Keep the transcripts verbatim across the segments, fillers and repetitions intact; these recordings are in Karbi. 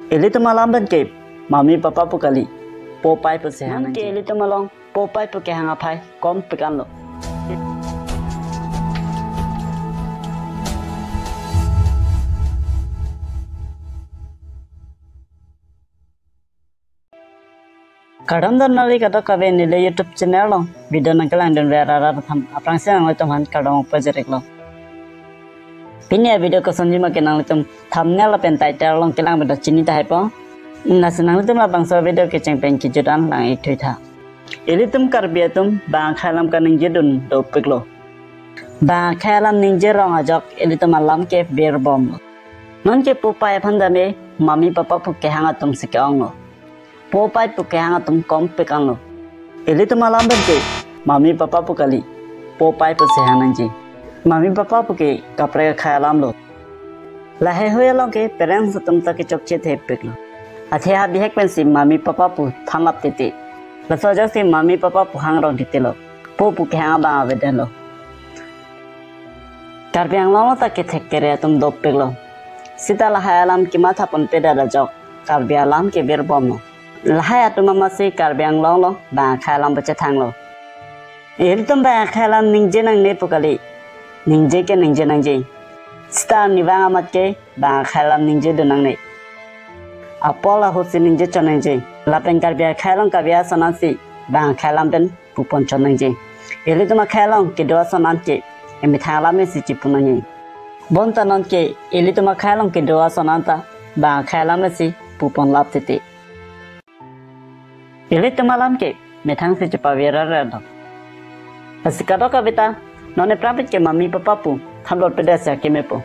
Ilitum alam pen ke mami papa pu kali, po pai pusi hang nangji. Ilitum along po pai pu kehang aphai kompik anlo. Kardom don neli kadokave neli YouTube channel along video nangkelangdun ver arat atum aphrangsi nanglitum aphan kardom pajir-iklo. Pini avideo kosonji ma ke nanglitum thumbnail lapen title along kelang beda chini tahai po. Lasi nanglitum labangso video kecheng pen kejut an lang-ik thuitha. Ilitum Karbi atum bang akhei alam kaningjedun dopiklo. Bang akhei alam ningje rong ajok ilitum alam ke virbomlo. Non ke po pai aphan dame mami papa pu kehang atum si ke-onglo. Po pai pu kehang atum kompik anlo. Ilitum alam pen ke mami papa pu kali, po pai pusi hang nangji. Mami papa pu ke kaprek akhei alamlo. Lahai hui along ke parents atum ta kechokche thepiklo. Athe ha bihek pensi mami papa pu thanlap titi. Laso ajoksi mami papa pu hang rong titilo. Po pu kehang abang avedetlo. Karbi Anglong along ta kethek kere atum dopiklo. Seta lahai alam kematha ponpedet ajok Karbi alam ke virbomlo. Lahai atum amatsi Karbi Anglong along bang akhei alam pachethanglo. Ilitum bang akhei alam ningje nangne pu kali. Ningje ke ningje nangji. Seta arnivang amat ke bang akhei alam ningjedun nangne. Apor ahut si ningje chon nangji. Lapen Karbi akhei along kave ason ansi bang akhei alam pen pupon chon nangji. Ilitum akhei along kedo ason an ke emethang alam si chipu nangji. Bonta non ke ilitum akhei along kedo ason an ta bang akhei alam si pupon lap titi. Ilitum alam ke methang si chepavir arat do. Lasi kadokave ta non ephrang pen ke mami papa pu thanlot pedet si akeme po.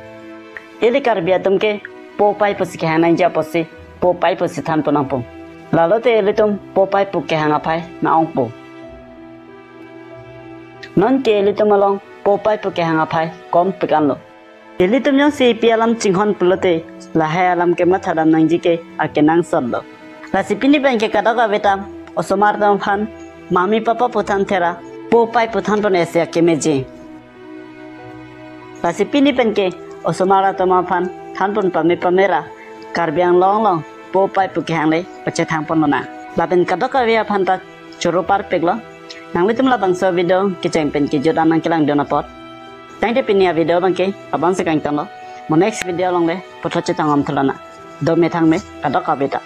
Ili Karbi atum ke po pai pusi kehang nangji apotsi po pai pusi thanpon nangpo. Lalote ilitum po pai pu kehang aphai na-ongpo. Non ke ilitum along po pai pu kehang aphai kompik anlo. Ilitum jongsi epi alam chinghon pulote lahai alam kematha dam nangji ke akenangsotlo. Lasi pini pen ke kadokave ta osomar atum aphan mami papa pu than thera po pai pu thanpon esi akemeji. Lasi pini pen ke osomar atum aphan thanpon pame pamera Karbi Anglong along po pai pu kehang le pachethangpon lonang. Lapen kadokave aphan ta choro parpiklo. Nanglitum labangso video kecheng pen kejut an nangkelangdun apot. Tangte pini avideo abang ke abang si kangtonlo. Mo next video along le puthot chetong om thu lonang. Dome thangme kadokave ta.